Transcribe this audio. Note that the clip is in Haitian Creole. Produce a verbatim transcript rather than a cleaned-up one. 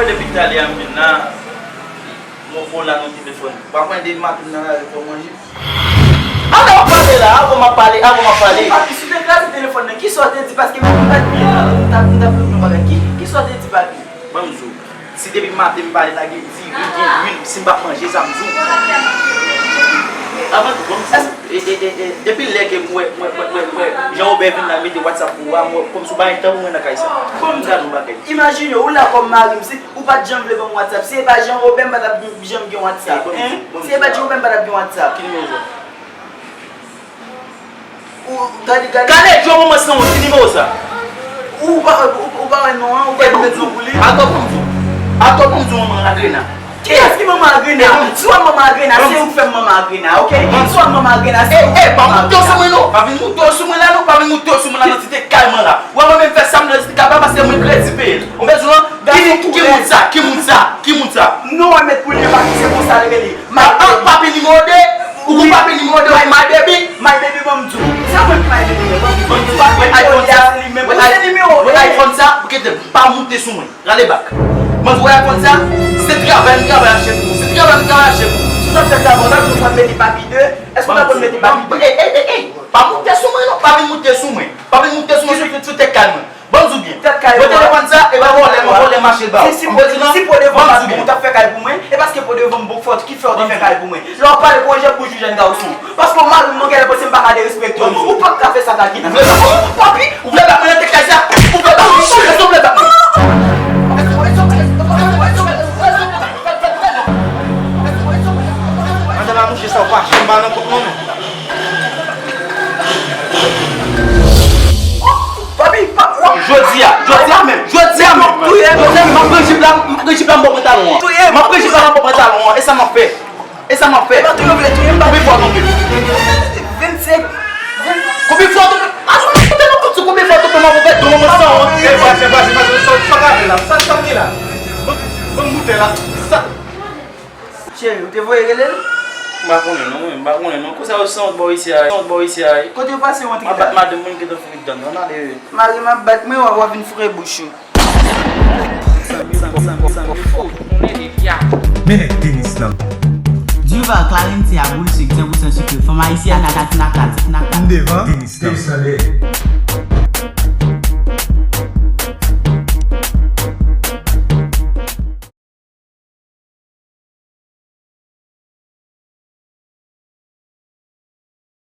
Depi talè a m vin la, m wè w la nan telefòn. Ou pa konnen depi maten nan lari fò manje. Ala w pale la, avan m ap pale, avan m ap pale. Papi, si w te kraze telefòn nan, kisa w te di? Paske menm m pa t byen la, m t ap, m t ap regle yon bagay. Ki, kisa w te di, papi? Ban m di w, si depi maten m pale la, gen diri, gen lwil, si m p ap manje sa, m di w. Avan tou, ban m di w, e, e, e, e, depi lè ke m wè, m wè, m wè, m wè, m wè Jean Robert vin la mete WhatsApp pou ou a, m wè kòmsi w pa gen tan pou mwen nan kay sa. Ban m di w yon bagay. Imajine w la kòm mari m, si ou pa t janm vle ban m WhatsApp. Si e pa Jean Robert, m pa t ap janm gen WhatsApp. Hein? Si e pa Jean Robert, m pa t ap gen WhatsApp. Ki nimewo w jwenn? Ou gade, gade. Gade Djo manman san wont, ki nimewo sa? Ou pa, ou, ou pa wè non an, ou pa wè non pou li. Atò pou m di w. Atò pou m di w manman Agrena. Kiyès ki manman Agrena? Si w ap manman Agrena, se ou k fè m manman Agrena, oke? Si w ap manman Agrena, se ou k fè m manman Agrena. E, e, pa moute w sou mwen non. Pa vin moute w sou mwen la non. Pa vin moute w sou mwen la nan tite kay mwen la. Ou wè mwen menm fè sa m nan tite kay pa paske mwen kredi peye l. Ou bezwen ki, ki moun sa? Ki moun sa? Ki moun sa? Non, wè met pou li, pa ki se konsa l rele. An, an, papi nimewo de. Ou gon papi nimewo de, my, my baby. My baby, ban m di w. Se mwen ki my baby, ban m di w. Ban m di w, wè iPhone sa, wè i-, wè iPhone sa, kite m, pa moute sou mwen. Rale bak. Ban m di w, wè iPhone sa, se travay m travay achte pou ou. Se travay m travay achte pou ou. Si w t ap fè travay, w t ap di w t ap mete papi de. Èske w t ap konn mete papi de? Ey, ey, ey, ey. Pa moute sou mwen non, pa vin moute sou mwen. Pa vin moute sou mwen sou, sou tèt kay mwen. Ban m di w byen. Mwen telefòn sa, e pa vòlè, mwen vòlè m achte l ba ou. Si, si, si po devan m pa t bon, ou t ap fè kay pou mwen, e paske po devan m bon ki fè w te fè kay pou mwen. Lè w ap pale pou yon jèn bouch yon jèn gason. Paske w mari m, mwen genlè panse m pa ka derespekte w. Ou p ap ka fè sa, Takina. Ou vle bat mwen? Papi, ou vle bat mwen nan tèt kay sa? Ou vle bat mwen? Èske w vle bat mwen? Madanm a mouche sa, ou pa janm ba nan kont mwen non. Papi, pa, w ap jodi a, jodi a menm, jodi a menm, jodi a menm, m ap pran jip la, m ap pran jip la, m ap pran pantalon an. M ap pran jip la, m ap pran pantalon an. E sa m ap fè? E sa m ap fè? Touye m, vle touye m, papi. Konbyen fwa w tonbe? Vennsenk. Konbyen fwa w tonbe? A, ou te nan kont sou konbyen fwa w tonbe, m ap fè dlo nan san an. E, pase, pase, pase, sa, sa w ka fè la? Sa, sa w gen la? Ban, ban m boutèy la. Sa. Cheri, ou te voye rele l? M pa konnen non, mwen, m pa konnen non. Konsa yo sanwont bò isi a, sanwont bò isi a. Kote yo pase w antre la? M ap bat madanm mwen, gentan foure dan nan, ale. Mari m ap bat mwen, w a, w a vin foure bouch ou. Minute, Denis lan. Duval, Clarence a boul sik, san pousan sikre. Fanm ayisyen a nata, nata, nata. M devan, Denis lan. Denis lan dèyè.